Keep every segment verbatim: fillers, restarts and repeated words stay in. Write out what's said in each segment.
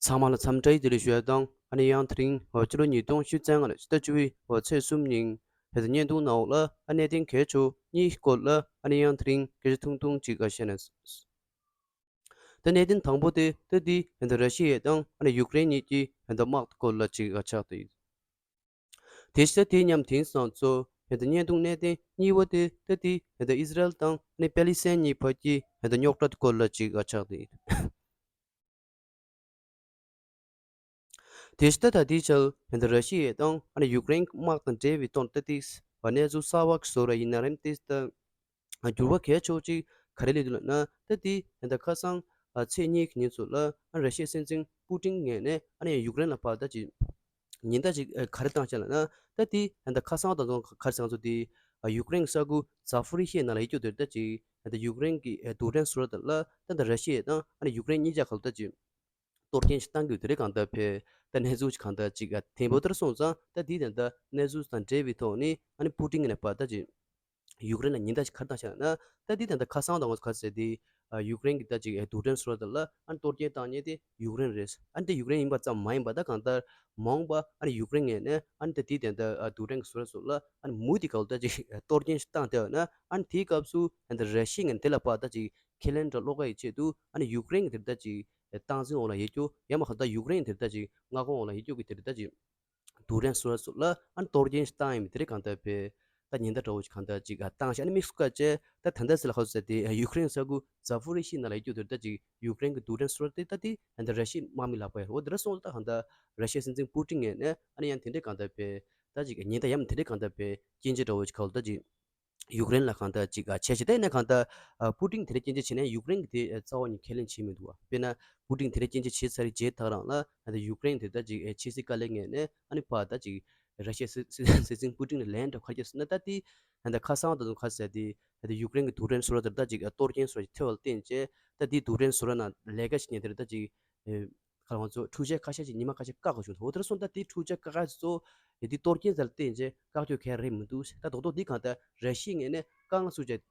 ཚང་མ་ལ་འཚམས་འདྲི་བདེ་ལེགས་ཞུ་ཡ་དང་། ཨ་ནི་ཡང་དེ་རིང་འོ་ཕྱི་ལོ་ཉིས་སྟོང་ཉི་ཤུ་རྩ་ལྔ་ལོའི་ཕྱི་ཟླ་བཅུ་པའི་འོ་ཚེས་གསུམ་ཉིན་ཧེ་ད་བརྙན་ཐུང་ནང་འོག་ལ་ཨ་གནད་དོན་གལ་ཆེ་བ་གཉིས་སྐོར་ལ་ཨ་ནི་ཡང་དེ་རིང་སྐད་ཆ་ཐུང་ཐུང་ཅིག་ཨ་བཤད་ན། ད་གནད་དོན་དང་པོ་དེ་ད་དེ་ཧེ་ད་ར་ཤི་ཡ་དང་ཨ་ནི་ཡུཀ་རེན་གཉིས་ཀྱི་ཧེ་ད་དམག་སྐོར་ལ་ཅིག་ཨ་ཆགས་ཏེ་ཡོད། དེ་ཕྱི་དེ་མཉམ་དེང་སང་ཚོ་ཧེ་ད་བརྙན་ཐུང་གནད་དོན་གཉིས་པ་དེ་ད་དེ་ཧེ་ད་ཨི་ཟི་རལ་དང་ཨ་ནི་པེ་ལི་སི་ཐན་གཉིས་བར་གྱི་ཧེ་ད་རྙོག་དྲ་སྐོར་ལ་ཅིག་ཨ་ཆགས་ཏེ་ཡོད། དེ་ཕྱི་ད་ད་དེའི་ཆར་ཧེ་ད་ར་ཤི་ཡ་དང་ཨ་ནི་ཡུཀ་རེན་དམག་དང་འབྲེལ་བའི་ཐོག་ད་དེ་གནས་ཚུལ་གསར་བ་བཟོ་ར་ཡིན་ན་རེད། དེ་ད་འགྱུར་བ་གལ་ཆེ་བ་ཅིག་ག་རེ་སླེབས་འདུག་ལབ་ན། ད་དེ་ཧེ་ད་ཁ་སང་ཨ་ཚེས་གཉིས་ཀྱི་ཉིན་ཚོ་ལ་ཨ་ར་ཤི་ཡའི་སྲིད་འཛིན་པུ་ཏིན་ངོས་ནས་ཨ་ནི་ཡུཀ་རེན་ལ་ཕར་ད་ཅིག་ཉེན་བརྡ་ཅིག་ཨ་ག་རེ་བཏང་བྱས་ལབ་ན། ད་དེ་ཧེ་ད་ཁ་སང་དང་ཚོ་ག་རེ་ཟེར་ང་ཚོ་དེ་ཨ་ཡུཀ་རེན་གྱི་ས་ཁུལ་ཛ་ཕོ་རི་ཤི་ཡ་ནང་ལ་ཡོད་རྒྱུ་དེ་ད་ཅིག་ཧེ་ད་ཡུཀ་རེན་གྱི་ཨ་རྡུལ་ཕྲན་བཟོ་གྲྭ་དེ་ལ་ད་ད་ར་ཤི་ཡ་དང་ཨ་ནི་ཡུཀ་རེན་གཉིས་ཆ་ག་ལ་ད་ཅིག་གཏོར་སྐྱོན་ཞིག་བཏང་གི་ཡོད་དེ་རེད། གང་ལྟར་ཕེ་ད་གནས་ཚུལ་ཞིག་གང་ལྟར་ཅིག་ཨ་ཐེངས་པོ་ལྟར་སོང་ཙང་ད་དེ་ད་ད་གནས་ཚུལ་དང་འབྲེལ་བའི་ཐོག་ནས་ཨ་ནི་པུ་ཏིན་ངོས་ནས་ཕར་ད་ཅིག་ཡུཀ་རེན་ལ་ཉེན་བརྡ་ཞིག་ག་རེ་བཏང་བྱས་ན། ད་དེ་ད་ད་ཁ་སང་དང་ག་ཟེར་དེ་ཨ་ཡུཀ་རེན་གྱི་ད་ཅིག་ཨ་རྡུལ་ཕྲན་བཟོ་གྲྭ་དེ་ལ་ཨ་ནི་གཏོར་སྐྱོན་བཏང་མཁན་དེ་ཡུཀ་རེན་རེད། ཨ་ནི་དེ་ཡུཀ་རེན་ཡིན་པ་ཙམ་མ་ཡིན་པ་ད་གང་ལྟར་མ་འོངས་པ་ཨ་ནི་ཡུཀ་རེན་ངོས་ནས་ཨ་ནི་ད་དེ་ད་ད་ཨ་རྡུལ་ཕྲན་གྱི་བཟོ་གྲྭ་ཚོ་ལ་ཨ་ནི་མུ་མཐུད་ག་ལ་ད་ཅིག་གཏོར་སྐྱོན་ཞིག་བཏང་བསྡད་པ་ན། ཨ་ནི་དེའི་སྐབས་སུ་ཨ་ནི་ད་ར་ཤི་ཡ་ངོས་ནས་དེ་ལ་ཕར་ད་ཅིག་ཁས་ལེན་འདྲ་སློག་ག་ཡི་ཆེད་དུ་ཨ་ནི་ཡུཀ་རེན་གྱི་དེ་ད་ཅིག་སྟངས་འཛིན་འོག་ལ་ཡོད་རྒྱུ། ཡང་མིན་ད་ཡུཀ་རེན་དེ་ད་ཅིག་མངའ་ཁོངས་འོག་ལ་ཡོད་རྒྱུ་གི་དེ་ད་ཅིག་རྡུལ་ཕྲན་བཟོ་གྲྭ་ཚོ་ལ་ཨ་ནི་གཏོར་སྐྱོན་ཞིག་བཏང་ཡིན་མིན་དེ་རེད། གང་ལྟར་ཕེ་ད་ཉེན་བརྡ་འདྲ་བོ་ཞིག་གང་ལྟར་ཅིག་ཨ་བཏང་ཞིག་ཨ་ནི་དམིགས་སུ་བཀར་བྱས་ད་ད་ལྟ་ཟེར་ལ་ཁ་ཟེར་དེ་ཡུཀ་རེན་ས་ཁུལ་ཛ་ཕོ་རི་ཤི་ཡ་ནང་ལ་ཡོད་རྒྱུ་དེ་ད་ཅིག་ཡུཀ་རེན་གྱི་རྡུལ་ཕྲན་བཟོ་གྲྭ་དེ་ད་དེ་ད་ར་ཤི་ཡའི་དམག་མི་ལག་པ་ཡོད་རེད། འོ་དེ་འདྲ་སོང་ཙང་ད་གང་ལྟར་ར་ཤི་ཡའི་སྲིད་འཛིན་པུ་ཏིན་ངོས་ནས་ཨ་ནི་ཡང་དེ་འདྲས་གང་ལྟར་ཕེ་ད་ཅིག་ཉེན་བརྡ་ཡང་དེ་འདྲས་གང་ལྟར་ཕེ་སྐྱོན་བརྗོད་འདྲ་བོ་ཞིག་ག་ལ་ད་ཅིག་ཡུཀ་རེན་ལ་གང་ལྟར་ཅིག་ཨ་བྱས་བྱས། ད་ཡིན་ན་གང་ལྟར་ཨ་པུ་ཏིན་དེ་འདྲ་སྐྱོན་བརྗོད་བྱས་ནས་ཡུཀ་རེན་གྱིས་དེ་ཨ་རྩ་བ་ནས་ཁས་ལེན་བྱས་མི་འདུག་བ། དཔེར་ན་པུ་ཏིན་དེ་འདྲ་སྐྱོན་བརྗོད་བྱས་ཚར་རྗེས་ད་ག་རང་ལ་ཨ་ད་ཡུཀ་རེན་དེ་ད་ཅིག་ཨེ་ཕྱི་སྲིད་བཀའ་བློན་ངོས་ནས་ཨ་ནི་ཕར་ད་ཅིག་ར་ཤི་ཡའི་སྲིད་སྲིད་སྲིད་འཛིན་པུ་ཏིན་ལ་ལན་འདྲ་ག་རེ་བརྒྱབ་ཟེར་ན། ད་དེ་ཨ་ད་ཁ་སང་དང་ཁ་ཟེར་དེ་ཨ་ད་ཡུཀ་རེན་གྱི་རྡུལ་ཕྲན་བཟོ་གྲྭ་དེར་ད་ཅིག་ཨ་གཏོར་སྐྱོན་བཟོ་ཞིག་ཐེབས་པ་ལ་བརྟེན་བྱས། ད་དེའི་རྡུལ་ཕྲན་བཟོ་གྲྭ་ནང་ལས་ཀ་བྱེད་མཁན་དེར་ད་ཅིག་ཨེ་ཁ་ལ་ང་ཚོ་འཕྲུལ་ཆས་ཁ་ཤས་ཤིག་ཉི་མ་ཁ་ཤས་བཀག་དགོས་བྱུང་། འོ་དེར་སོང་ད་དེའི་འཕྲུལ་ཆས་བཀག་ཁ་ཚོ་ཨེ་དེ་གཏོར་སྐྱོན་ཟེར་ལ་བརྟེན་བྱས་བཀག་རྒྱུ་གལ་རེད་མི་འདུག་ད་རྡོག་རྡོག་འདི་གང་ལྟར་ར་ཤི་ཡའི་ངོས་ནས་བཀག་ན་སུ་བྱས།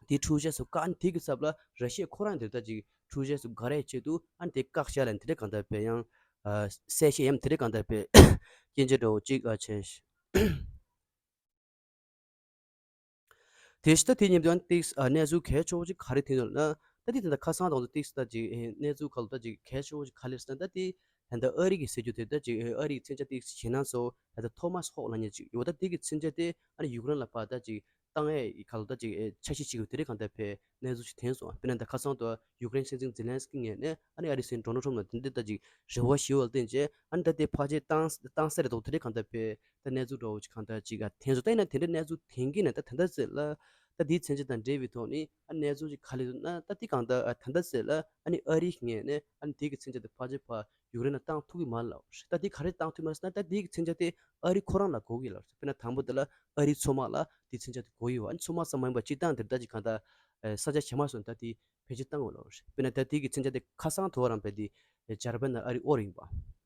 དེའི་འཕྲུལ་ཆས་སུ་བཀག་ནས་དེ་གི་ཚབ་ལ་ར་ཤི་ཡ་ཁོ་རང་དེ་ལྟ་ཅིག་འཕྲུལ་ཆས་སུ་འགའ་རེ་ཆེད་དུ་ཨ་ནི་དེ་བཀག་བཞག་ལ་དེ་འདྲ་གང་ལྟར་བས་ཡང་ཨ་གསལ་བཤད་ཡང་དེ་འདྲ་གང་ལྟར་བས་སྐྱོན་བརྗོད་འདྲ་བོ་ཅིག་ཨ་བྱས། དེ་ཕྱི་ད་དེ་མཉམ་དུ་ཨ་ནི་ཏིག་ཨ་གནས་ཚུལ་གལ་ཆེ་བོ་ཅིག་ག་རེ་ཐོན་འདུག་ལབ་ན། ད་དེ་དེ་འདྲ་ཁ་སང་དང་དུ་ཏིག་ད་ཅིག་ཨེ་གནས་ཚུལ་ག་ལ་ད་ཅིག་གལ་ཆེ་བོ་ཅིག་ག་རེ་ཟེར་ན། ད་དེ་ད་ལྟ་ཨ་རི་གི་ཟེར་རྒྱུ་དེ་ད་ཅིག་ཨ་རིའི་མཚོན་ཆ་ཏིག་ཞེད་སྣང་ཚོ་ད་ལྟ་ཐོ་མཱས་ཧོག་ལབ་མཁན་ཅིག་ཡོད། ད་དེ་གི་མཚོན་ཆ་དེ་ཨ་ནི་ཡུཀ་རེན་ལ་ཕར་ད་ཅིག་བཏང་ཡས་ག་ལ་ད་ཅིག་ཨེ་འཆར་གཞི་བྱེད་དགོས་དེ་རེད་གང་ལྟར་བས་གནས་ཚུལ་ཞིག་ཐོན་སོང་། དཔེར་ན་ད་ཁ་སང་དུ་ཡུཀ་རེན་སྲིད་འཛིན་ཛེ་ལན་སི་ཀི་ངོས་ནས་ཨ་ནི་ཨ་རིའི་སྲིད་འཛིན་ཌོ་ནལ་ཊམ་ལ་དེ་འདྲ་ད་ཅིག་རེ་བ་ཞུས་པ་ལ་བརྟེན་བྱས་ཨ་ནི་ད་དེ་ཕལ་ཆེར་བཏང་བཏང་ས་རེད་འདུག་དེ་རེད་གང་ལྟར་བས་ད་གནས་ཚུལ་འདྲ་བོ་ཅིག་གང་ལྟར་ཅིག་ཨ་ཐོན་སོང་། ད་ཡིན་ན་དེ་འདྲ་གནས་ཚུལ་ཐོན་གྱི་ན་ད་ད་ལྟ་ཟེར་ལ་ད་དེའི་མཚོན་ཆ་དང་འབྲེལ་བའི་ཐོག་ནས་ཨ་གནས་ཚུལ་ཅིག་ག་རེ་འདུག་ན། ད་དེ་གང་ལྟར་ཨ་ད་ལྟ་ཟེར་ལ་ཨ་ནི་ཨ་རིའི་ངོས་ནས་ཨ་ནི་དེ་གི་མཚོན་ཆ་དེ་ཕལ་ཆེར་ཕར་ཡུཀ་རེན་ལ་བཏང་ཐུབ་ཀྱི་མ་རེད་ལབ་རེད། ད་དེ་ག་རེ་བཏང་ཐུབ་མ་རེད་ཟེར་ན། ད་དེ་གི་མཚོན་ཆ་དེ་ཨ་རི་ཁོ་རང་ལ་དགོས་ཀྱི་ལབ་རེད། དཔེར་ན་དང་པོ་དེ་ལ་ཨ་རིའི་མཚོ་དམག་ལ་དེ་མཚོན་ཆ་དེ་དགོས་ཡོད། ཨ་ནི་མཚོ་དམག་ཙམ་མ་ཡིན་པར་སྤྱིར་བཏང་དེར་ད་ཅིག་གང་ལྟར་ཨ་ས་ཆ་གཞན་མ་སོང་ད་དེ་བེད་སྤྱོད་བཏང་དགོས་ལབ་རེད། དཔེར་ན་ད་དེ་གི་མཚོན་ཆ་དེ་ཁ་སང་དུ་བ་རང་བས་དེ་འཇར་པན་དང་ཨ་རི་དབོར་ཡིན་པ།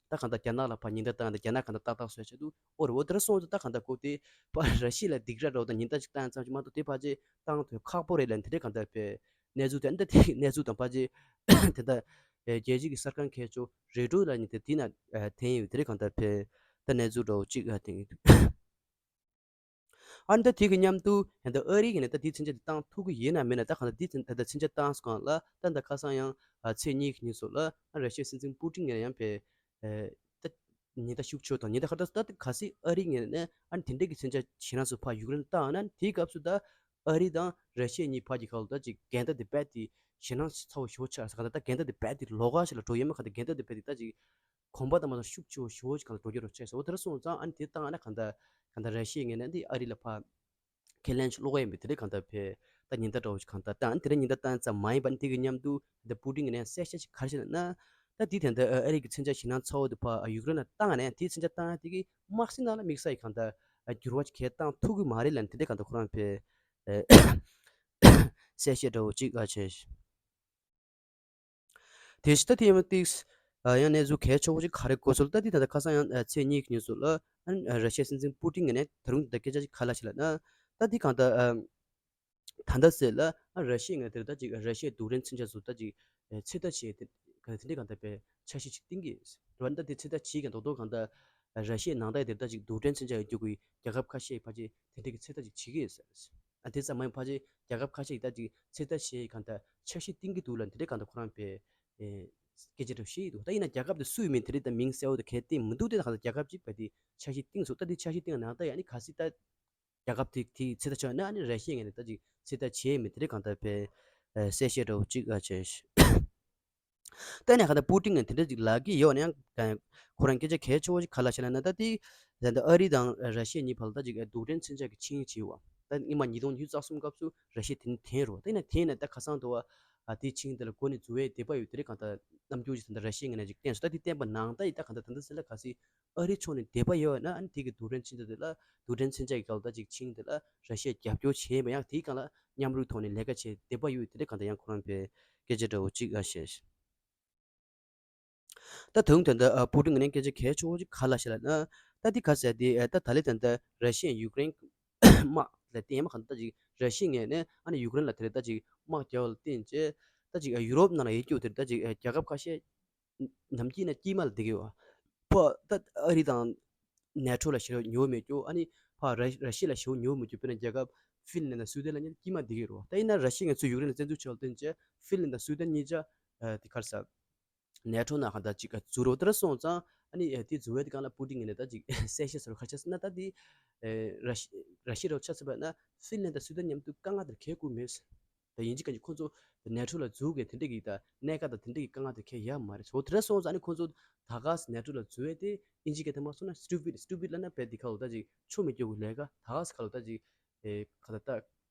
ད་གང་ལྟར་རྒྱ་ནག་ལ་ཕར་ཉེན་བརྡ་བཏང་ཡ་དང་རྒྱ་ནག་གང་ལྟར་ཏག་ཏག་བཟོ་ཡ་ཆེད་དུ་དབོར་རེད། འོ་དེ་འདྲ་སོང་ཙང་ད་གང་ལྟར་ཁོ་དེ་ཕར་ར་ཤི་ཡ་ལ་སྡིགས་ར་འདྲ་བོ་དང་ཉེན་བརྡ་ཅིག་བཏང་ཡ་ཙམ་ཞིག་མ་གཏོགས་དེ་ཕལ་ཆེར་བཏང་ཐུབ་ཁག་པོ་རེད་ལབ་དེ་འདྲ་གང་ལྟར་བས་གནས་ཚུལ་དེ་ཨ་ནི་ད་དེ་གནས་ཚུལ་དང་ཕལ་ཆེར་དེ་ལྟར་རྒྱལ་སྤྱི་གི་གསར་ཁང་ཁྱད་ཆོས་རེ་ཌི་ཡོ་ལ་ནི་དེ་དེ་ན་ཐོན་ཡོད་དེ་རེད་གང་ལྟར་བས་ད་གནས་ཚུལ་འདྲ་བོ་གཅིག་ཐོན་ཡོད། ཨ་ནི་ད་དེ་གི་མཉམ་དུ་ད་ཨ་རི་གིས་ནི་ད་དེའི་མཚོན་ཆ་དེ་བཏང་ཐུབ་ཀྱི་ཡིན་ན་མིན་ན། ད་གང་ལྟར་དེའི་མཚོན་ད་ལྟ་མཚོན་ཆ་བཏང་སོང་གང་ལ་ད་ད་ཁ་སང་ཡང་ཨ་ཚེས་གཉིས་ཀྱི་ཉིན་སོགས་ལ་ཨ་ར་ཤི་ཡའི་སྲིད་འཛིན་པུ་ཏིན་ངོས་ནས་ཡང་ཕེ་ཨེ་ད་ཉེན་བརྡ་ཤུགས་ཆེ་བ་དང་ཉེན་བརྡ་ཁ་ད་ད་གལ་སྲིད་ཨ་རི་ངོས་ནས་ཨ་ནི་དེ་འདྲས་ཀྱི་མཚོན་ཆ་ཞེད་སྣང་ཚོ་ཕར་ཡུཀ་རེན་བཏང་ན་དེའི་སྐབས་སུ་ད་ཨ་རི་དང་ར་ཤི་ཡ་གཉིས་བར་གྱི་ཁ་ལ་ད་ཅིག་འགལ་ཟླ་དེ་རྦད་དེ་ཞེད་སྣང་ཚ་བོ་ཞེ་པོ་ཆགས་ས་གང་ལྟར་ད་འགལ་ཟླ་དེ་རྦད་དེ་ལོགས་ཀ་ཞིག་ལ་འགྲོ་ཡོད་མ་གང་ལྟར་འགལ་ཟླ་དེ་རྦད་དེ་ད་ཅིག་གོམ་པ་དང་མ་སོང་ཤུགས་ཆེ་བོ་ཞེ་པོ་ཅིག་གང་ལ་འགྲོ་རྒྱུ་རོ་ཆགས་སོང་། འོ་དེ་འདྲ་སོང་ཙང་ཨ་ནི་དེ་བཏང་ན་གང་ལྟར་གང་ལྟར་ར་ཤི་ཡའི་ངོས་ནས་འདི་ཨ་རི་ལ་ཕར་ཁས་ལེན་ཞིག་བློ་ཁ་ཡིན་པའི་དེ་འདྲ་གང་ལྟར་ཕེ་ད་ཉེན་བརྡ་འདྲ་བོ་ཞིག་གང་ལྟར་བཏང་། ཨ་ནི་དེ་འདྲ་ཉེན་བརྡ་བཏང་ཙམ་མ་ཡིན་པ་ནི་དེ་གི་མཉམ་དུ་ད་པུ་ཏིན་གྱི་ནས་གསལ་བཤད་ཞིག་ག་རེ་བྱས་ན། ད་འདི་ད་ལྟ་ཨ་རི་གི་མཚོན་ཆ་ཞེད་སྣང་ཚ་བོ་དེ་ཕར་ཡུཀ་རེན་ལ་བཏང་ནས་དེའི་མཚོན་ཆ་བཏང་ཡ་དེ་གི་དམག་སྲིད་ནང་ལ་དམིགས་བསལ་གྱི་གང་ལྟར་འགྱུར་བ་ཞིག་གང་བཏང་ཐུབ་ཀྱི་མ་རེད་ལབ་ནས་དེ་འདྲ་གང་ལྟར་ཁོ་རང་ཕེ་གསལ་བཤད་འདྲ་བོ་ཅིག་ཨ་བྱས། དེ་ཕྱི་ད་དེ་ཡང་ཏིག་ཡང་གནས་ཚུལ་གལ་ཆེ་བོ་ཅིག་ག་རེ་གོ་ཚུལ་ད་དེ་ད་ལྟ་ཁ་སང་ཡང་ཚེས་གཉིས་ཀྱི་ཉིན་སོགས་ལ་ར་ཤི་ཡའི་སྲིད་འཛིན་པུ་ཏིན་ངོས་ནས་ད་རུང་ད་སྐད་ཆ་ཅིག་ག་རེ་ལབ་ཤག་ལབ་ན། ད་དེ་གང་ལྟར་ད་ལྟ་ཟེར་ལ་ར་ཤི་ཡ་ངོས་དེར་ད་ཅིག་ར་ཤི་ཡའི་རྡུལ་ཕྲན་མཚོན་ཆ་ཚོ་ད་ཅིག་ཚོད་ལྟ་བྱས་ཏེ་ དེ་འདྲའི་གང་ལྟར་པའི་འཆར་གཞི་ཅིག་བཏིང་གི་ཡོད། རེད་བ། ད་དེ་ཚོད་ལྟ་བྱེད་མཁན་རྡོག་རྡོག་གང་ལྟར་ར་ཤི་ཡའི་ནང་ལྟར་དེ་ལྟ་ཅིག་རྡུལ་ཕྲན་མཚོན་ཆ་ཡོད་རྒྱུ་གི་རྒྱལ་ཁབ་ཁ་ཤས་ཕལ་ཆེར་དེ་འདྲའི་གི་ཚོད་ལྟ་ཅིག་བྱེད་ཀྱི་ཡོད་ཟེར། ཨ་དེ་ཙམ་མ་ཡིན་ཕལ་ཆེར་རྒྱལ་ཁབ་ཁ་ཤས་ཀྱིས་ད་ཅིག་ཚོད་ལྟ་བྱེད་གང་ལྟར་འཆར་གཞི་བཏིང་གི་འདུག་ལ། དེ་འདྲའི་གང་ལྟར་ཁོ་རང་པའི་ཨེ་སྐད་ཆ་འདྲ་བཤད་ཀྱི་འདུག་ད་ཡིན་ན་རྒྱལ་ཁབ་དེ་སུ་ཡིན་མིན་དེ་འདྲའི་ད་མིང་གསལ་བོ་དེ་གང་ཡང་བཏིང་མི་འདུག་དེ་ད་གང་ལྟར་རྒྱལ་ཁབ་ཅིག་པ་དེ་འཆར་གཞི་བཏིང་སོང་། ད་དེ་འཆར་གཞི་བཏིང་ནང་ལྟར་ཡང་ནི་གལ་སྲིད་ད་རྒྱལ་ཁབ་དེ་དེའི་ཚོད་ལྟ་བྱས་ན་ཨ་ནི་ར་ཤི་ཡའི་ངོས་ནས་ད་ཅིག་ཚོད་ལྟ་བྱས་མེད་དེ་རེད། གང་ལྟར་པའི་ཨ་གསལ་བཤད་འདྲ་བོ་གཅིག་ཨ་བྱས་ཤག་ད་ནས་གང་ལྟར་པུ་ཏིན་ངས་དེ་འདྲ་ཅིག་ལབ་ཀྱི་ཡོད་ན་ཡང་ཁོ་རང་སྐད་ཆ་གལ་ཆེ་བོ་ཞིག་ག་ལབ་ཤག་ལབ་ན། ད་དེ་ད་ལྟ་ཨ་རི་དང་ར་ཤི་ཡ་གཉིས་བར་ལ་ད་ཅིག་རྡུལ་ཕྲན་མཚོན་ཆ་གི་ཆིངས་ཡིག་བྱས་པ། ད་སྔོན་མ་ཉིས་སྟོང་ཉི་ཤུ་རྩ་གསུམ་སྐབས་སུ་ར་ཤི་ཡ་དེ་ནས་འཐེན་རོ། ད་ཡིན་ན་འཐེན་ནས་ད་ཁ་སང་དུ་བ་ཨ་དེའི་ཆིངས་དེ་ལ་འགོ་ནས་འཛུལ་བའི་འདོད་པ་ཡོད་དེ་རེད། གང་ལྟར་རྣམ་འགྱུར་ཞིག་ད་ལྟ་ར་ཤི་ཡའི་ངོས་ནས་ཅིག་བསྟན་སོང་། ད་དེ་བསྟན་པ་ནང་ལྟར་ཡིན་ད་གང་ལྟར་ད་ལྟ་ཟེར་ལ་གལ་སྲིད་ཨ་རི་ཕྱོགས་ནས་འདོད་པ་ཡོད་ན་ཨ་ནི་དེ་གི་རྡུལ་ཕྲན་མཚོན་ཆ་དེ་ལ་རྡུལ་ཕྲན་མཚོན་ཆ་གི་སྐབས་ལ་ད་ཅིག་ཆིངས་དེ་ལ་ར་ཤི་ཡས་རྒྱབ་སྐྱོར་བྱས་པ་ཡང་དེའི་སྒང་ལ་མཉམ་རུབ་ཐོག་ནས་ལས་ཀ་བྱེད་འདོད་པ་ཡོད་དེ་འདྲ་གང་ལྟར་ཡང་ཁོ་རང་པའི་སྐད་ཆ་འདྲ་བོ་གཅིག་ཨ་བཤད། ད་དུང་དེ་འདྲ་ཨ་པུ་ཏིན་ངོས་ནས་སྐད་ཆ་གལ་ཆེ་བོ་གཅིག་ག་ལབ་ཤག་ལབ་ན། ད་འདི་ག་ཟེར་དེ་ཨ་ད་ད་ལེ་དེ་འདྲ་ར་ཤི་ཡས་ཡུཀ་རེན་དམག་ལ་བརྟེན་མ་གང་ལྟར་ཅིག་ར་ཤི་ཡའི་ངོས་ནས་ཨ་ནི་ཡུཀ་རེན་ལ་དེ་རེད་ད་ཅིག་དམག་རྒྱག་པ་ལ་བརྟེན་བྱས་ད་ཅིག་ཡུ་རོབ་ནང་ལ་ཡོད་རྒྱུ་དེ་རེད་ད་ཅིག་རྒྱལ་ཁབ་ཁ་ཤས་ནམ་རྒྱུན་ནས་དཀྱིལ་མ་ལ་བསྡད་ཀྱི་ཡོད། ཕོ་ད་ཨ་རི་དང་ནེ་ཊོ་ལ་ཞེ་དྲག་ཉེ་བོ་མེད་རྒྱུ། ཨ་ནི་ཕ་ར་ར་ཤི་ཡ་ལ་ཞེ་དྲག་ཉེ་བོ་མེད་རྒྱུ། དཔེར་ན་རྒྱལ་ཁབ་ཧྥིན་ལན་དང་སུའི་ཏན་ལ་ཉེ་དཀྱིལ་མ་བསྡད་ཀྱི་ཡོད་རེད་བ། ད་ཡིན་ན་ར་ཤི་ཡ་ང་ཚོས་ཡུཀ་རེན་ལ་བཙན་འཛུལ་བྱས་པ་ལ་བརྟེན་བྱས་ཧྥིན་ལན་དང་སུའི་ཏན་གཉིས་ཆ་ཨ་དེ་ག་རེ་ཟེར་ནེ་ཊོ་ནང་གང་ལྟར་ཅིག་འཛུལ་རོགས་དེ་འདྲ་སོང་ཙང་ཨ་ནི་ཨ་དེ་འཛུལ་བའི་དེ་སྒང་ལ་པུ་ཏིན་ངོས་ནས་ད་ཅིག་གསལ་བཤད་ཟེར་བ་ག་རེ་བྱས་ཟེར་ན། ད་དེ་ཨ་ར་ཤི་ར་ཤི་ཡ་རོགས་ཆ་ཚུད་པ་ན་ཧྥིན་ལན་དང་སུའི་ཏན་མཉམ་དུ་དཀའ་ངལ་དེར་ཁེལ་དགོས་མེད། ད་ཡིན་གཅིག་ག་གཅིག་ཁོ་ཚོ་ནེ་ཊོ་ལ་འཛུལ་གི་དེ་འདྲ་གི་ད་གནད་འགག་དང་དེ་འདྲ་གི་དཀའ་ངལ་དེ་ཁེལ་ཡ་མ་རེད། འོ་དེ་འདྲ་སོང་ཙང་ཨ་ནི་ཁོ་ཚོ་ད་ག་ནེ་ཊོ་ལ་འཛུལ་བས་དེ་ཨིན་ཇི་སྐད་ཐ་མ་སོང་ན་སི་ཊུ་པིཌ། སི་ཊུ་པིཌ་ལབ་ན་བས་དེ་ཁ་ལོ་ད་ཅིག་ཆོ་མི་སྐྱོ་གི་ལས་ཀ་ད་ག་ས་ཁ་ལོ་ད་ཅིག་ཨེ་ག་ད་ད་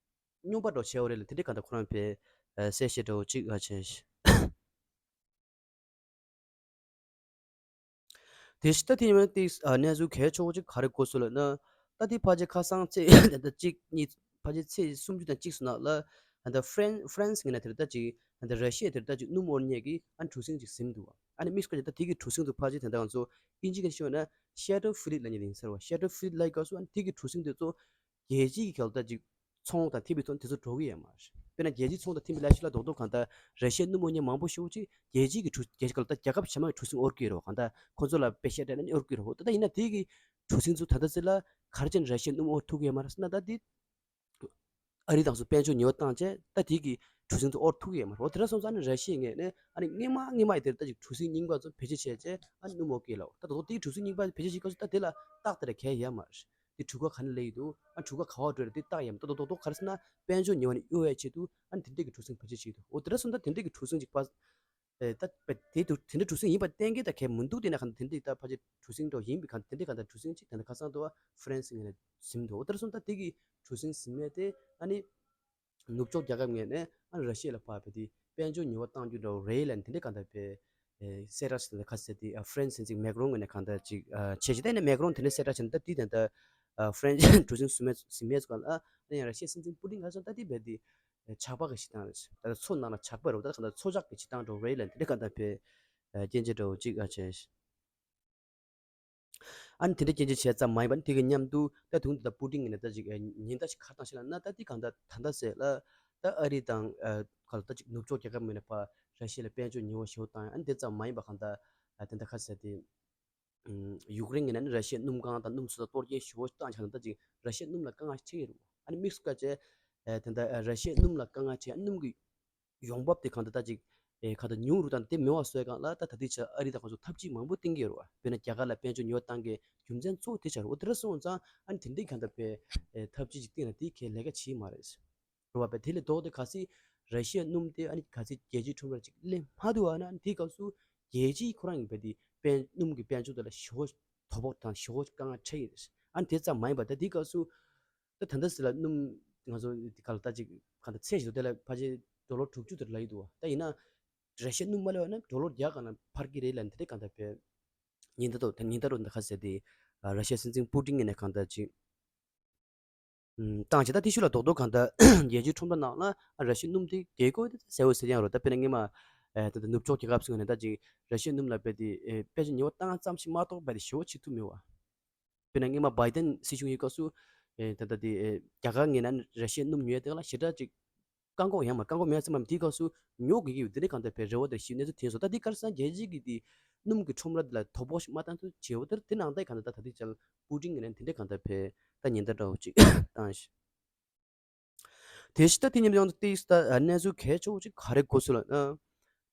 རྙོག་པ་འདྲ་བོ་བྱས་པ་རེད་ལ། དེ་འདྲ་ག་ད་ཁོ་རང་བས་ཨེ་གསལ་བཤད་འདྲ་བོ་ཅིག་ཨ་བྱས། དེ་ཤི་ད་དེ་ཡིན་ན་ཏིག་ཨ་གནས་ཚུལ་གལ་ཆེ་བོ་ཅིག་ག་རེ་གོ་སོང་ལབ་ན། ད་དེ་ཕལ་ཆེར་ཁ་སང་ཚེས་ད་གཅིག་གཉིས་ཕལ་ཆེར་ཚེས་སུམ་ཅུ་དང་གཅིག་སོང་ནང་ལ་ད་ཧྥ་རན་ཧྥ་རན་སི་ངོས་ནས་དེར་ད་ཅིག་ད་ར་ཤི་ཡ་དེར་ད་ཅིག་སྣུམ་དབོར་མཁན་གྱི་ཨ་གྲུ་གཟིངས་ཅིག་ཟིན་འདུག་ཨ་ནི་དམིགས་སུ་བཀར་ད་དེ་གི་གྲུ་གཟིངས་དུ་ཕལ་ཆེར་ད་ལྟ་ང་ཚོ་ཨིན་ཇི་སྐད་ཤོད་ན་ཤེ་ཌོ་ཕི་ལིཊ་ལབ་མཁན་དེ་ཡིན་ཟེར་བ། ཤེ་ཌོ་ཕི་ལིཊ་ལབ་སྐབས་སུ་ཨ་ནི་དེ་གི་གྲུ་གཟིངས་དེ་ཚོ་རྒྱལ་སྤྱིའི་གི་ཁ་ལོ་ད་ཅིག་ཚོང་དང་ཐིམ་པའི་ཐོག་དེ་ཚོ་འགྲོ་གི་ཡོད་མ་རེད། དཔེར་ན་རྒྱལ་སྤྱིའི་ཚོང་དང་ཐིམ་པའི་ལས་ཤོད་ལ་རྡོག་རྡོག་གང་ལྟར་ར་ཤི་ཡའི་སྣུམ་དབོར་མཁན་མང་པོ་ཞེ་པོ་ཅིག་རྒྱལ་སྤྱིའི་གི་གྲུ་རྒྱལ་ཁབ་ཁ་ལོ་ད་རྒྱལ་ཁབ་གཞན་མ་གི་གྲུ་གཟིངས་དབོར་གི་ཡོད་རེད་བ། གང་ལྟར་ཁོ་ཚོ་ལ་པེ་ཤ་སྤྲད་ནས་དབོར་གི་ཡོད་རེད་བ། ད་ད་ཡིན་ན་དེ་གི་གྲུ་གཟིངས་ཚོ་ད་ལྟ་ཚེ་ལ་ག་རེ་བྱས་ནས་ར་ཤི་ཡའི་སྣུམ་དབོར་ཐུབ་ཀྱི་ཡོད་མ་རེད་ཟེར་ན། ད་དེ་ཨ་རི་དང་སོགས་དཔལ་འབྱོར་ཉེ་བ་བཏང་བྱས་ད་དེ་གི་གྲུ་གཟིངས་ཚོ་དབོར་ཐུབ་ཀྱི་ཡོད་མ་རེད། འོ་དེ་འདྲ་སོང་ཙང་ཨ་ནི་ར་ཤི་ཡའི་ངོས་ནས་ཨ་ནི་སྔོན་མ་སྔོན་མ་ཡི་དེར་ད་ཅིག་གྲུ་གཟིངས་རྙིང་པ་ཚོ་བེད་སྤྱོད་བྱས་བྱས་ཨ་ནི་སྣུམ་དབོར་གི་ཡོད་ལ། ད་དོ་དེ་གི་གྲུ་གཟིངས་རྙིང་པ་བེད་སྤྱོད་བྱེད་སྐབས་སུ་ད་དེ་ལ་རྟགས་དེ་འདྲ་གང་ཡང་ཡོད་མ་རེད། དེ་གྲུ་ཁ་ག་ནས་སླེབས་ཡོད་འདུག་ཨ་གྲུ་ཁ་ག་བ་འགྲོ་རེད། དེ་རྟགས་ཡོད་མ་རེད། ད་དོ་དོ་དོ་ག་རེ་ཟེར་ན་དཔལ་འབྱོར་ཉེ་བ་ནས་གཡོལ་བའི་ཆེད་དུ་ཨ་ནི་དེ་འདྲ་གི་གྲུ་གཟིངས་བེད་སྤྱོད་བྱེད་ཀྱི་འདུག་འོ་དེ་འདྲ་སོང་ཙང་དེ་འདྲ་གི་གྲུ་གཟིངས་ཅིག་པ་ཨེ་ད་པ་དེ་དུ་དེ་འདྲ་གྲུ་གཟིངས་ཡིན་པ་གཏན་འཁེལ་ད་གལ་མི་འདུག་དེ་ན་གང་དེ་འདྲ་ད་ཕལ་ཆེར་གྲུ་གཟིངས་འདྲ་ཡིན་པའི་གང་དེ་འདྲ་གང་ད་གྲུ་གཟིངས་ཅིག་དེ་འདྲ་ཁ་སང་དུ་ཨ་ཧྥ་རན་སི་ངོས་ནས་ཟིན་འདུག་འོ་དེ་འདྲ་སོང་ཙང་དེ་གི་གྲུ་གཟིངས་ཟིན་མེད་དེ་ཨ་ནི་ནུབ་ཕྱོགས་རྒྱལ་ཁབ་ངོས་ནས་ཨ་ནི་ར་ཤི་ཡ་ལ་ཕར་བས་དེ་དཔལ་འབྱོར་ཉེས་པ་བཏང་རྒྱུ་འདྲ་བོ་རེད་ལབ་ནས་དེ་འདྲ་གང་ལྟར་བས་ཨེ་གསལ་བསྒྲགས་བྱས་ནས་ཁ་གསལ་དེ་ཨ་ཧྥ་རན་སི་སྲིད་འཛིན་མེག་རོན་ངོས་ནས་གང་ལྟར་ཅིག་ཨ་བྱས་ཤིང་། དེ་ནས་མེག་རོན་དེ་འདྲ་གསལ་བསྒྲགས་བྱས་ན་ད་དེ་དེ་ལྟར་ཨ་ཧྥ་རན་སི་གྲུ་གཟིངས་ཟིན་མེད་ཟིན་མེད་ཟེར་ག་ལ་ཨ་ནི་ཡང་ར་ཤི་ཡའི་སྲིད་འཛིན་པུ་ཏིན་ག་ཚོད་ད་དེ་བས་དེ་ཨེ་ཇག་པ་གི་བྱེད་སྟངས་རེད། ད་མཚོ་ནང་ལ་ཇག་པ་རེད། ད་གང་ལྟར་མཚོ་ཇག་གི་བྱེད་སྟངས་འདྲ་བོ་རེད་ལབ་ནས་དེ་འདྲ་གང་ལྟར་བས་ཨ་སྐྱོན་བརྗོད་འདྲ་བོ་ཅིག་ཨ་བྱས། ཨ་ནི་དེ་འདྲ་སྐྱོན་བརྗོད་བྱས་ཙམ་མ་ཡིན་པར་དེ་གི་མཉམ་དུ་ད་དུང་ད་པུ་ཏིན་གྱིས་ནི་ད་ཅིག་ཉེན་བརྡ་ཞིག་ག་རེ་བཏང་ཤག་ལབ་ན། ད་དེ་གང་ལྟར་ད་ལྟ་ཟེར་ལ་ད་ཨ་རི་དང་ཨ་ག་ལ་ད་ཅིག་ནུབ་ཕྱོགས་རྒྱལ་ཁབ་ངོས་ནས་ཕར་ར་ཤི་ཡ་ལ་དཔལ་འབྱོར་ཉེས་པ་ཞེ་པོ་བཏང་ཡ། ཨ་ནི་དེ་ཙམ་མ་ཡིན་པར་གང་ལྟར་ཨ་དེ་འདྲ་ག་རེ་ཟེར་དེ་ཡུཀ་རེན་གྱིས་ནི་ར་ཤི་ཡའི་སྣུམ་ཁང་དང་སྣུམ་བཟོ་ས་གཏོར་སྐྱོན་ཞེ་པོ་བཏང་ཤག་ལབ་ན། ད་ཅིག་ར་ཤི་ཡའི་སྣུམ་ལ་དཀའ་ངལ་འཕྲད་ཀྱི་རེད། ཨ་ནི་དམིགས་སུ་བཀར་བྱས་ཨ་དེ་འདྲ་ཨ་ར་ཤི་ཡའི་སྣུམ་ལ་དཀའ་ངལ་འཕྲད་ཡ་སྣུམ་གྱི་ཡོང་འབབ་དེ་གང་ལྟར་ད་ཅིག་ཨེ་གང་ལྟར་ཉུང་རུ་དང་དེ་མེད་པ་བཟོ་ཡ་སྒང་ལ་ད་ད་ལྟའི་ཆར་ཨ་རི་དང་ཁོང་ཚོ་འཐབ་ཇུས་མང་པོ་བཏིང་གི་ཡོད་རེད་བ། དཔེར་ན་རྒྱ་གར་ལ་དཔལ་འབྱོར་ཉེས་པ་བཏང་གི་རྒྱུ་མཚན་གཙོ་བོ་དེ་ཆགས་རེད། འོ་དེ་འདྲ་སོང་ཙང་ཨ་ནི་དེ་འདྲའི་གང་ལྟར་པའི་ཨེ་འཐབ་ཇུས་ཅིག་བཏིང་ན་དེ་གའི་ལས་ཀ་བྱེད་མ་རེད། རེད་བ། པའི་དེ་ལས་ལྡོག་སྟེ་གལ་སྲིད་ར་ཤི་ཡའི་སྣུམ་དེ་ཨ་ནི་གལ་སྲིད་རྒྱལ་སྤྱིའི་ཁྲོམ་ར་ཅིག་སླེབས་མ་ཐུབ་པ་ན་ཨ་ནི་དེའི་སྐབས་སུ་རྒྱལ་སྤྱིའི་ཁོ་རང་གི་པའི་དེ་དཔལ་སྣུམ་གྱི་དཔལ་འབྱོར་དེ་ལ་ཞེ་པོ་དོ་ཕོག་དང་ཞེ་པོ་དཀའ་ངལ་འཕྲད་ཀྱི་རེད། ཨ་ནི་དེ་ཙམ་མ་ཡིན་པར་ད་དེའི་སྐབས་སུ་ད་ད་ལྟ་ཟེར་ལ་སྣུམ་ང་ཚོ་ག་ལ་ད་ཅིག་ག་ད་ཚད་ཞིག་འདུག་དེ་ལ་ཕལ་ཆེར་ཌོ་ལར་དྲུག་ཅུ་དེར་ལབ་ཀྱི་འདུག་བ། ད་ཡིན་ན་ར་ཤི་ཡའི་སྣུམ་མ་སླེབས་པ་ན་ཌོ་ལར་བརྒྱ་སྒང་ལ་འཕར་གྱི་རེད་ལབ་ནས་དེ་འདྲ་གང་ལྟར་བས་ཉེན་བརྡ་དང་ཉེན་བརྡ་རོ་འདི་ག་ཟེར་དེ་ར་ཤི་ཡའི་སྲིད་འཛིན་པུ་ཏིན་ངོས་ནས་གང་ལྟར་ཅིག་བཏང་བྱས། ད་དེ་ཤུལ་ལ་རྡོག་རྡོག་གང་ལྟར་རྒྱལ་སྤྱིའི་ཁྲོམ་ར་ནང་ལ་ར་ཤི་ཡའི་སྣུམ་དེ་རྒྱལ་སྒོ་དེ་གསལ་བོ་གསལ་རྐྱང་རེད། ད་དཔེར་ན་སྔོན་མ་ད་ལྟ་ནུབ་ཕྱོགས་རྒྱལ་ཁབ་ཚོའི་ངོས་ནས་ད་ཅིག་ར་ཤི་ཡའི་སྣུམ་ལ་རྦད་དེ་དཔལ་འབྱོར་ཉེས་པ་བཏང་ཙམ་ཞིག་མ་གཏོགས་རྦད་དེ་ཞེ་པོ་བྱེད་ཐུབ་མེད་བ། དཔེར་ན་སྔོན་མ་བྷའི་ཏན་སྲིད་གཞུང་ཡོད་སྐབས་སུ་ཨེ་ད་ལྟ་དེ་ཨེ་རྒྱ་གར་ངོས་ནས་ར་ཤི་ཡའི་སྣུམ་ཉོ་ཡ་དེ་ལ་ཞེ་དྲག་ཅིག་ བཀག་འགོག་ཡང་མ་བཀག་འགོག་མེད་ཙམ་མམ་དེའི་སྐབས་སུ་ཉོག་གི་ཡོད་དེ་འདྲའི་གང་ལྟར་བའི་རེ་བ་དང་ཞིབ་གནས་ཚུལ་དེ་སོགས་ད་དེ་གར་སང་རྒྱལ་སྤྱི་གི་དེ་སྣུམ་གྱི་ཁྲོམ་ར་དེ་ལ་དོ་ཕོག་ཞིག་མ་བཏང་ཐུབ་བྱེད་འོ་དེར་དེ་ནང་ལྟའི་གང་ལྟར་ད་ད་དེ་ཅལ་པུ་ཏིན་གི་ནས་དེ་འདྲའི་གང་ལྟར་བའི་ད་ཉེན་བརྡ་འདྲ་བོ་ཅིག་བཏང་ཞིག་དེ་ཕྱི་ད་དེ་མཉམ་དུ་ཡང་ཏིག་ད་གནས་ཚུལ་གལ་ཆེ་བོ་ཅིག་ག་རེ་གོ་སོང་ལབ་ན།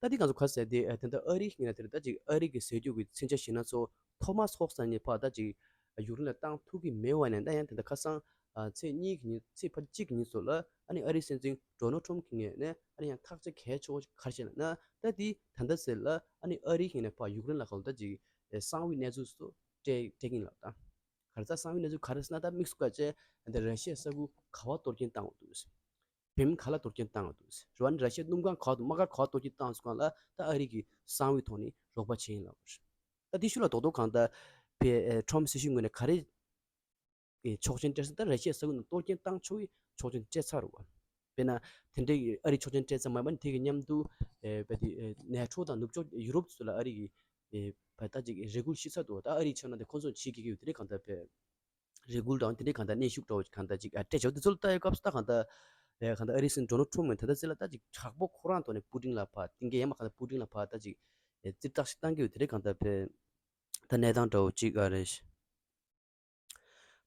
ད་དེ་གང་ཚོ་ག་ཟེར་དེ་དེ་འདྲ་ཨ་རིའི་ངེས་ན་དེ་རེད། ད་ཅིག་ཨ་རི་གི་ཟས་རྒྱུ་གི་མཚོན་ཆ་བཞག་ན་ཚོ་ཐོ་མཱས་ཧོག་ས་ནས་ཕར་ད་ཅིག་ཡུཀ་རེན་ལ་བཏང་ཐུབ་ཀྱི་མེད་པ་ནས་ད་ཡང་དེ་འདྲ་ཁ་སང་ཚེས་གཉིས་ཀྱི་ཉིན་ཚེས་ཕལ་གཅིག་གི་ཉིན་ཚོ་ལ་ཨ་ནི་ཨ་རིའི་སྲིད་འཛིན་ཌོ་ནལ་ཊམ་གྱི་ངོས་ནས་ཨ་ནི་ཡང་ཐག་གཅོད་གལ་ཆེ་བོ་ཞིག་ག་རེ་བྱས་ལབ་ན། ད་དེ་ད་ལྟ་ཟེར་ལ་ཨ་ནི་ཨ་རིའི་ངོས་ནས་ཕར་ཡུཀ་རེན་ལ་གང་ལ་ད་ཅིག་གསང་བའི་གནས་ཚུལ་སོགས་སྤྲད་སྤྲད་ཀྱིན་ལབ་ད། ག་རེ་ཟ་གསང་བའི་གནས་ཚུལ་ག་རེ་ཟེར་ན་ད་དམིགས་སུ་བཀར་བྱས་འདི་ར་ཤི་ཡའི་ས་ཁུལ་ག་བ་གཏོར་སྐྱོན་བཏང་འདུག་བེམ་ག་ལ་གཏོར་སྐྱོན་བཏང་འདུག་རེད་བ། ནི་ར་ཤི་ཡའི་སྣུམ་ཁང་ག་བ་དང་དམག་སྒར་ག་བ་གཏོར་སྐྱོན་བཏང་སོང་གང་ལ་ད་ཨ་རི་གི་གསང་བའི་ཐོག་ནས་རོགས་པ་བྱས་ཡིན་ལབ་རེད། ད་དེ་ཤུལ་ལ་རྡོག་རྡོག་གང་ལྟར་བའི་ཊམ་སྲིད་གཞུང་ངོས་ནས་ག་རེ་ཆོག་མཆན་སྤྲད་སོང་། ད་ར་ཤི་ཡའི་ས་ཁུལ་ནང་གཏོར་སྐྱོན་བཏང་ཆོག་གི་ཆོག་མཆན་སྤྲད་ཚར་རེད་བ། དཔེར་ན་དེ་འདྲའི་ཨ་རི་ཆོག་མཆན་སྤྲད་ཙམ་མ་ཡིན་པར་དེ་གི་མཉམ་དུ་བའི་དེ་ནེ་ཊོ་དང་ནུབ་ཕྱོགས་ཡུ་རོབ་ཚོ་ལ་ཨ་རི་གི་བ་ད་ཅིག་རེ་སྐུལ་ཞིག་ཚར་འདུག་ད་ཨ་རིའི་ཕྱོགས་ནས་དེ་ཁོང་ཚོ་བྱེད་དགོས་ཀྱི་ཡོད་དེ་འདྲའི་གང་ལྟར་བས་རེ་སྐུལ་དང་དེ་འདྲའི་གང་ལྟར་གནོན་ཤུགས་འདྲ་བོ་གང་ལྟར་ཅིག་སྤྲད་ཆོག་དེ་ཚོ་ལ་ལྟ་ཡོད་སྐབས་སུ་ད་གང་ལྟར་གང་ལྟར་ཨ་རིའི་སྲིད་འཛིན་ཌོ་ནལ་ཊམ་ནས་ད་ལྟ་ཚེ་ལ་ད་ཅིག་དྲག་པོ་ཁོ་རང་ཐོག་ནས་པུ་ཏིན་ལ་ཕར་གཏིང་སྐྱེལ་ཡ་མ་གང་ལྟར་པུ་ཏིན་ལ་ཕར་ད་ཅིག་ཙིར་ཐག་ཞིག་བཏང་གི་ཡོད་དེ་འདྲའི་གང་ལྟར་བས་ད་གནས་སྟངས་འདྲ་བོ་ཅིག་ཨ་རེད།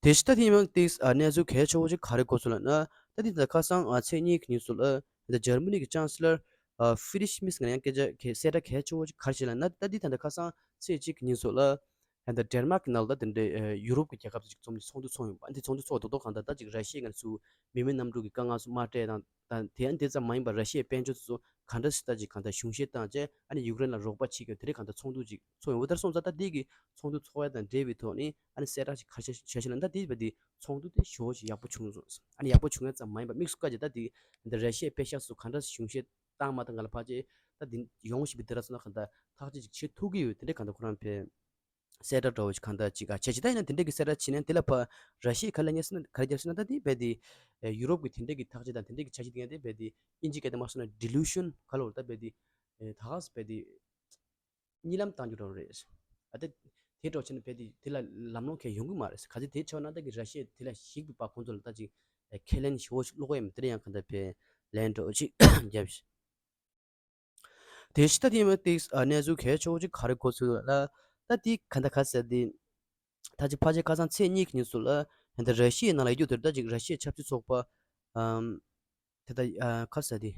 དེ་ཕྱི་ད་དེ་ཡང་ཏིག་ཨ་གནས་ཚུལ་གལ་ཆེ་བོ་ཅིག་ག་རེ་གོ་སོང་ལབ་ན། ད་དེ་ད་ཁ་སང་ཨ་ཚེས་གཉིས་ཀྱི་ཉིན་སོགས་ལ་ད་འཇར་མ་ནི་གི་ཅང་སི་ལར་ཨ་ཧྥི་རི་ཤི་མིས་ང་ཡང་སྐད་ཆ་གལ་གསལ་བསྒྲགས་གལ་ཆེ་བོ་ཅིག་ག་རེ་བྱས་ལབ་ན། ད་དེ་ད་ད་ཁ་སང་ཚེས་གཅིག་གི་ཉིན་སོགས་ལ་ད་ཌེན་མཱག་གི་ནང་ལ་ད་དེ་འདྲའི་ཡུ་རོབ་ཀྱི་རྒྱལ་ཁབ་ཅིག་འཛོམས་ནས་ཚོགས་འདུ་ཚོགས་ཡོང་བ། ཨ་དེ་ཚོགས་འདུ་ཚོགས་རྡོག་རྡོག་གང་ལྟར་ད་ཅིག་ར་ཤི་ཡའི་ངོས་སུ་མི་མེད་གནམ་གྲུ་གི་དཀའ་ངལ་སོགས་མ་སྤྲད་དང་། དང་དེ་ཡང་དེ་ཙམ་མ་ཡིན་པར་ར་ཤི་ཡའི་དཔལ་འབྱོར་དེ་ཚོ་ག་འདྲ་ཞིག་ད་ཅིག་གང་ལྟར་གཞུང་བཞེས་བཏང་བྱས་ཨ་ནི་ཡུཀ་རེན་ལ་རོགས་པ་བྱེད་དགོས་དེ་འདྲའི་གང་ལྟར་ཚོགས་འདུ་ཅིག་ཚོགས་ཡོང་བ་ལྟར་སོང་ཙང་ད་དེ་གི་ཚོགས་འདུ་ཚོགས་ཡ་དང་འབྲེལ་བའི་ཐོག་ནས་ཨ་ནི་གསལ་བསྒྲགས་ཅིག་ག་རེ་བྱས་བྱས་ལབ་ན། ད་དེ་བས་དེ་ཚོགས་འདུ་དེ་ཞེ་པོ་ཅིག་ཡག་པོ་བྱུང་སོང་། ཨ་ནི་ཡག་པོ་བྱུང་ཡ་ཙམ་མ་ཡིན་པར་དམིགས་སུ་བཀར་བྱས་ད་དེ་འདི་ར་ཤི་ཡའི་དཔེ་ཤག་སུ་ག་འདྲ་གཞུང་བཞེས་བཏང་མ་བཏང་ག་ལ་ཕར་བྱས་ད་དེ་ཡོང་བཞིན་པའི་དེ་ར་སོང་ན་གང་ལྟར་ཐག་གཅོད་ཅིག་བྱེད་ཐུབ་ཀྱི་ཡོད་དེ་འདྲའི་གང་ལྟར་ཁོ་རང་ཕེ། གསལ་བསྒྲགས་འདྲ་བོ་ཞིག་གང་ལྟར་ཅིག་ཨ་བྱས་ཅི་ད་ཡིན་ན་དེ་འདྲ་གི་གསལ་བསྒྲགས་བྱས་ནས་དེ་ལ་ཕར་ར་ཤི་ཡས་ག་ལ་ཉེ་སི་ན་ག་རེ་རྒྱབ་སི་ན་ད་དེ་བས་དེ་ཡུ་རོབ་ཀྱི་དེ་འདྲ་གི་ཐག་གཅོད་དང་དེ་འདྲ་གི་འཆར་གཞི་དེ་ངས་དེ་བས་དེ་ཨིན་ཇི་སྐད་དུ་མ་སོང་ན་ཌི་ལུ་ཤན་ག་ལ་བར་ད་བས་དེ་ད་ག་སི་བས་དེ་གཉིད་ལམ་བཏང་རྒྱུ་འདྲ་བོ་རེད། ཨ་ད་དེ་འདྲ་བྱས་ན་བས་དེ་དེ་ལ་ལམ་ལྷོང་གང་ཡོང་གི་མ་རེད། ག་ཚོད་དེ་ཆགས་ན་ད་གི་ར་ཤི་ཡས་དེ་ལ་ཞིག་པའི་བར་ཁོང་ཚོ་ལ་ད་ཅིག་ཁས་ལེན་ཞེ་པོ་ཞིག་བློ་ཁོག་ཡོད་མ་དེ་འདྲ་ཡང་གང་ལྟར་བས་ལན་འདྲ་བོ་ཅིག་རྒྱབ་ཤིག་དེ་ཕྱི་ད་དེ་མ་ཏིག་ཨ་གནས་ཚུལ་གལ་ཆེ་བོ་ཅིག་ག་རེ་གོ་སོང་ལབ་ན། ད་དེ་ག་འདྲ་ག་ཟེར་དེ། ད་ཅི་ཕལ་ཆེར་ཁ་སང་ཚེས་གཉིས་ཀྱི་ཉིན་སོགས་ལ་ད་ར་ཤི་ཡའི་ནང་ལ་ཡོད་དེ་ད་ཅིག་ར་ཤི་ཡའི་ཆབ་སྲིད་ཚོགས་པ་ཨམ་དེ་ད་ཨ་ག་ཟེར་དེ།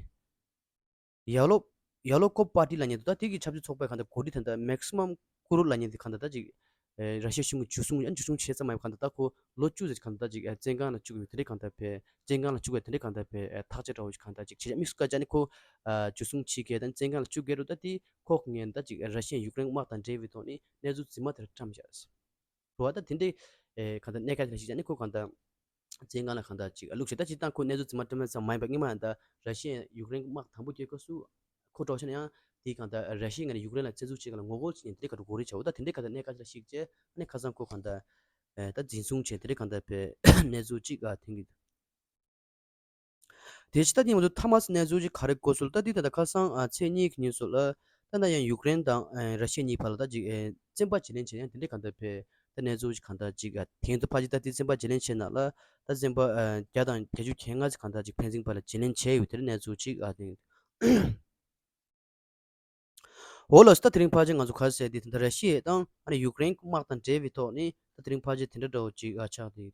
ཡ་ལོ་ཡ་ལོ་ཀོབ་པར་ཏི་ལབ་མཁན་དེ་ད་དེ་གི་ཆབ་སྲིད་ཚོགས་པའི་ག་འདྲ་གོ་སྒྲིག་དེ་ད་མེག་སི་མམ་ཀུ་རུ་ལབ་མཁན་དེ་ག་འདྲ་ད་ཅིག་ཨེ་ར་ཤི་ཡ་གཞུང་གི་འཇུ་བཟུང་ཡང་འཇུ་བཟུང་བྱས་ཙམ་མ་ཡིན་པ་གང་ལྟར་ད་ཁོ་ལོ་བཅུ་ཙམ་གང་ལྟར་ཅིག་ཨེ་བཙོན་ཁང་ལ་བཅུག་ཡོད་དེ་འདྲའི་གང་ལྟར་བས་བཙོན་ཁང་ལ་བཅུག་ཡོད་དེ་འདྲའི་གང་ལྟར་བས་ཨེ་ཐག་གཅོད་འདྲ་བོ་ཞིག་གང་ལྟར་ཅིག་བྱས་ཡ་དམིགས་སུ་བཀར་བྱས་ནས་ཁོ་ཨ་འཇུ་བཟུང་བྱེད་མཁན་དང་བཙོན་ཁང་ལ་བཅུག་མཁན་རུ་ད་དེ་ཁོ་ངན་ད་ཅིག་ར་ཤི་ཡ་ཡུཀ་རེན་དམག་དང་འབྲེལ་བའི་ཐོག་ནས་གནས་ཚུལ་རྫུན་མ་དེ་འདྲ་བཀྲམ་བཞག་རེད་བ། ད་དེ་འདྲའི་ཨེ་གང་ལྟར་གནད་འགག་ཅིག་བྱས་ནས་ཁོ་གང་ལྟར། བཙོན་ཁང་ལ་གང་ལྟར་ཅིག་བླུགས་བྱས་ད་སྤྱིར་བཏང་ཁོ་གནས་ཚུལ་རྫུན་མ་བཀྲམ་ཙམ་མ་ཡིན་པ་སྔོན་མ་ཡང་ད་ར་ཤི་ཡ་ཡུཀ་རེན་དམག་དང་པོ་སྐྱེལ་སྐབས་སུ་ཁོ་འགྲོ་ཤེས་ན་ཡང་དེའི་གང་ལྟར་ར་ཤི་ཡ་ངོས་ནས་ཡུཀ་རེན་ལ་བཙན་འཛུལ་བྱེད་མཁན་ལ་ངོ་རྒོལ་བྱེད་མཁན་དེ་འདྲའི་ཁ་ཐུག་གོ་རེ་བྱའོ། ད་དེ་འདྲའི་ཁ་ཐུག་གནད་འགག་ཅིག་ལ་གཞིགས་བྱས་ཨ་ནི་ཁ་སང་ཁོ་གང་ལྟར་ད་འཛིན་བཟུང་བྱས་དེ་འདྲའི་གང་ལྟར་བའི་གནས་ཚུལ་ཅིག་ཨ་ཐོན་གྱི་འདུག་དེ་ཕྱི་ད་ཐེངས་མ་ཚོ་ཐ་མ་སི་གནས་ཚུལ་ཅིག་ག་རེ་གོ་སོང་ལབ་ད་དེ་ད་ལྟ་ཁ་སང་ཨ་ཚེས་གཉིས་ཀྱི་ཉིན་སོགས་ལ་ད་ད་ཡང་ཡུཀ་རེན་དང་ཨ་ར་ཤི་ཡ་གཉིས་བར་ལ་ད་ཅིག་ཨ་བཙན་པ་བརྗེ་ལེན་བྱས་ཡང་དེ་འདྲའི་གང་ལྟར་བས་ད་གནས་ཚུལ་ཅིག་གང་ལྟར་ཅིག་ཨ་དེང་དུ་ཕལ་ཆེར་ད་དེ་བཙན་པ་བརྗེ་ལེན་བྱས་ན་ལ་ད་བཙན་པ་ཨ་བརྒྱ་དང་བརྒྱད་ཅུ་གྱ་ལྔ་ཙམ་གང་ལྟར་ཅིག་ཕན་ཚུན་བར་ལ་བརྗེ་ལེན་བྱས་ཡོད་དེ་འདྲའི་གནས་ཚུལ་ཅིག་ཨ་དེ། འོ་ལགས་སོ། ད་དེ་རིང་ཕལ་ཆེར་ང་ཚོ་ག་རེ་ཟེར་དེ་ད་ལྟ་ར་ཤི་ཡ་དང་ཨ་ནི་ཡུཀ་རེན་དམག་དང་འབྲེལ་བའི་ཐོག་ནས་ད་དེ་རིང་ཕལ་ཆེར་དེ་འདྲ་འདྲ་བོ་ཅིག་ཨ་ཆགས་ཏེ།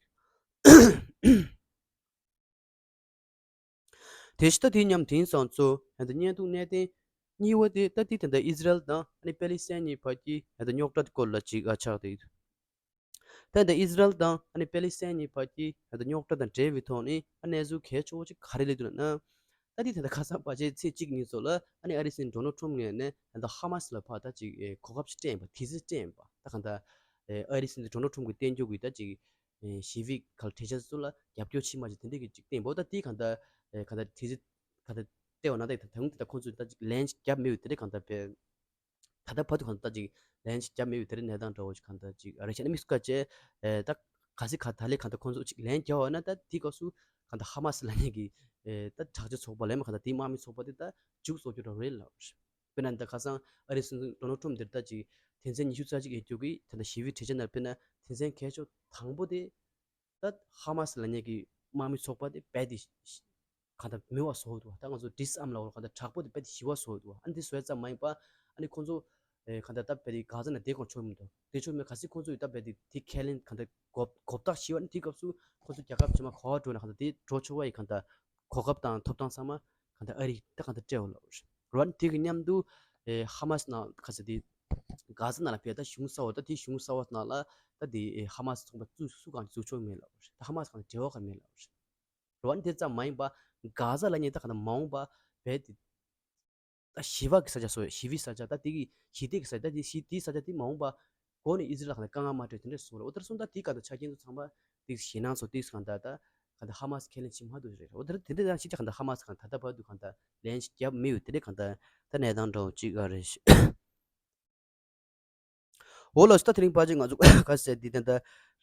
དེ་ཕྱི་ད་དེ་མཉམ་དེང་སང་ཚོ་ད་ལྟ་བརྙན་ཐུང་གནད་དོན་གཉིས་པ་དེ་ད་དེ་ད་ལྟ་ཨི་ཟི་རལ་དང་ཨ་ནི་པེ་ལི་སི་ཐན་གཉིས་བར་གྱི་ད་ལྟ་རྙོག་དྲ་སྐོར་ལ་ཅིག་ཨ་ཆགས་ཏེ། ད་ལྟ་ཨི་ཟི་རལ་དང་ཨ་ནི་པེ་ལི་སི་ཐན་གཉིས་བར་གྱི་ད་ལྟ་རྙོག་དྲ་དང་འབྲེལ་བའི་ཐོག་ནས་ཨ་གནས་ཚུལ་གལ་ཆེ་བོ་ཅིག་ག་རེ་སླེབས་འདུག་ལབ་ན། ད་དེ་ད་ལྟ་ཁ་སང་ཕལ་ཆེར་ཚེས་གཅིག་ཉིན་སོགས་ལ་ཨ་ནི་ཨ་རིའི་སྲིད་འཛིན་ཌོ་ནལ་ཊམ་ངོས་ནས་ད་ལྟ་ཧ་མ་སི་ལ་ཕར་ད་ཅིག་ཨེ་གོ་སྐབས་ཅིག་སྤྲད་ཡིན་པ་དེ་ཚོ་སྤྲད་ཡིན་པ་ད་གང་ལྟར་ཨེ་ཨ་རིའི་སྲིད་འཛིན་ཌོ་ནལ་ཊམ་གྱིས་བསྟན་རྒྱུ་གི་ད་ཅིག་ཨེ་ཞི་བའི་ག་ལ་གྲོས་འཆར་ཚོ་ལ་རྒྱབ་སྐྱོར་བྱེད་མ་བྱེད་དེ་འདྲ་གི་ཅིག་བསྟན་པ་ད་དེ་གང་ལྟར་ཨེ་གང་ལྟར་དེ་ཚོ་གང་ལྟར་བལྟས་པ་ན་ད་ད་དུང་ད་ལྟ་ཁོང་ཚོས་ད་ཅིག་ལན་ཅིག་བརྒྱབ་མེད་པའི་དེ་འདྲ་གང་ལྟར་བས། ད་ལྟ་བར་དུ་གང་ལྟར་ཅིག་ལན་ཅིག་བརྒྱབ་མེད་པའི་དེ་རིང་གནས་སྟངས་འདྲ་བོ་ཞིག་གང་ལྟར་ཅིག་ཨ་རེ་བྱས་ན་དམིགས་སུ་བཀར་བྱས་ཨེ་ད་ག་ཚོད་ག་ད་ལས་གང་ལྟར་ཁོང་ཚོ་ཅིག་ལན་རྒྱག་པ་ན་ད་དེའི་སྐབས་སུ་གང་ལྟར་ཧ་མ་སི་ལབ་མཁན་གྱི་ཨེ་ད་དྲག་ཆས་ཚོགས་པ་ལས་མ་གང་ལྟར་དེའི་དམག་མི་ཚོགས་པ་དེ་ད་མཇུག་རྫོགས་རྒྱུ་འདྲ་བོ་རེད་ལབ་རེད། དཔེར་ན་ད་ཁ་སང་ཨ་རིའི་སྲིད་འཛིན་ཌོ་ནལ་ཊམ་དེར་ད་ཅིག་དོན་ཚན་ཉི་ཤུ་རྩ་གཅིག་ཡོད་རྒྱུ་གི་ད་ལྟ་ཞི་བའི་གྲོས་འཆར་ནང་དཔེར་ན་དོན་ཚན་གལ་ཆེ་དང་པོ་དེ་ད་ཧ་མ་སི་ལབ་མཁན་གྱི་དམག་མི་ཚོགས་པ་དེ་རྦད་དེ་ གང་ལྟར་མེད་པ་བཟོ་འདུག་ད་ང་ཚོ་disarm་ལབ་དགོས་རེད། གང་ལྟར་དྲག་པོ་དེ་རྦད་དེ་ཞི་བ་བཟོ་འདུག་ཨ་ནི་དེ་བཟོ་ཡ་ཙམ་མ་ཡིན་པ་ཨ་ནི་ཁོང་ཚོ་ཨེ་གང་ལྟར་ད་རྦད་དེ་གྷ་ཛ་ནང་བསྡད་དགོས་ཆོག་མི་འདུག་བསྡད་ཆོག་མེད། གལ་སྲིད་ཁོང་ཚོ་ཡིས་ད་རྦད་དེ་དེ་ཁས་ལེན་གང་ལྟར་གོ་གོ་བརྡ་ཞིག་ཡོད་ན་དེའི་སྐབས་སུ་ཁོང་ཚོ་རྒྱལ་ཁབ་ཕྱི་མ་ག་པར་འགྲོ་ན་གང་ལྟར་དེ་འགྲོ་ཆོག་པ་ཡི་གང་ལྟར་གོ་སྐབས་དང་ཐོབ་ཐང་ཚང་མ་གང་ལྟར་ཨ་རི་ད་གང་ལྟར་སྤྲད་ཡོད་ལབ་རེད། རེད་བ། དེ་གི་མཉམ་དུ་ཨེ་ཧ་མ་སི་ནང་ག་ཚོད་དེ་གྷ་ཛ་ནང་ལ་ཕེབས་ད་གཞུང་གསར་པ་ད་དེ་གཞུང་གསར་པ་ནང་ལ་ད་དེ་ཨེ་ཧ་མ་སི་ཚོགས་པ་བཙུགས་སུ་གང་བཙུགས་ཆོག་མེད་ལབ་རེད། ད་ཧ་མ་སི་གང་འབྲེལ་བ་གང་མེད་ལབ་རེད། རེད་བ། དེ་ཙམ་མ་ཡིན་པ་གྷ་ཛ་ལབ་མཁན་ད་གང་ལྟར་མ་འོངས་པ་རྦད་དེ་ད་ཞི་བ་གི་ས་ཆ་བཟོ། ཞི་བའི་ས་ཆ་ད་དེ་གི་ཞི་བདེ་གི་ས་ཆ་ད་དེ་ཞི་བདེའི་ས་ཆ་དེ་མ་འོངས་པ་འགོ་ནས་ཨི་ཟི་རལ་ལ་གང་ལྟར་དཀའ་ངལ་མ་སྤྲད་དེ་འདྲ་སོང་རེད། འོ་ད་སོང་ད་དེ་ག་ད་ཆ་རྐྱེན་ཚོ་ཚང་མ་དེ་ཞེད་སྣང་ཚོ་དེ་གང་ལྟར་ད་གང་ལྟར་ཧ་མ་སི་ཁས་ལེན་བྱེད་མ་ཐུབ་རེད། འོ་ད་དེ་འདྲ་ཡང་ཞིག་ད་གང་ལྟར་ཧ་མ་སི་གང་ད་ལྟ་བར་དུ་གང་ལྟར་ལན་ཞིག་བརྒྱབ་མེད་ཡོད། དེ་འདྲ་གང་ལྟར་ད་གནས་སྟངས་འདྲ་བོ་ཅིག་ཨ་རེད། འོ་ལགས་སོ། ད་དེ་རིང་ཕལ་ཆེར་ང་ཚོ་ག་ཟེར་འདི་ད་ལྟ་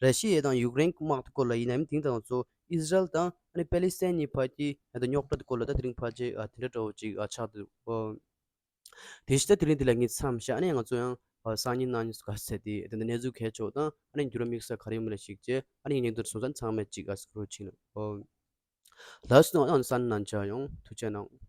ར་ཤི་ཡ་དང་ཡུཀ་རེན་གྱི་དམག་དེ་སྐོར་ལ་ཡིན་ནའི་དེང་སང་ང་ཚོ་ཨི་ཟི་རལ་དང་ཨ་ནི་པེ་ལི་སི་ཐན་གཉིས་བར་གྱི་ད་ལྟ་རྙོག་དྲ་དེ་སྐོར་ལ་ད་དེ་རིང་ཕལ་ཆེར་ཨ་དེ་འདྲ་འདྲ་བོ་ཅིག་ཨ་ཆགས་འདུག་ཨོ། དེ་བཞིན་ད་དེ་རིང་འདི་ལ་ངས་མཚམས་བཞག་ཨ་ནི་ང་ཚོ་ཡང་ཨ་སང་ཉིན་གནངས་ཉིན་ག་ཟེར་འདི་ད་ལྟ་གནས་ཚུལ་གལ་ཆེ་བ་དང་ཨ་ནི་འགྱུར་བ་དམིགས་བསལ་ག་རེ་ཡོད་མེད་ལ་གཞིགས་བྱས་ཨ་ནི་ངས་སྙིང་དོར་སོང་ཙང་ཚང་མས་ཅིག་ཨ་སྐུ་རོགས་བྱེད་ཨོ། ལགས་སོ། ཨ་ནི་སང་ཉིན་ནང་མཇལ་ཡོང་། ཐུགས་རྗེ་གནང་།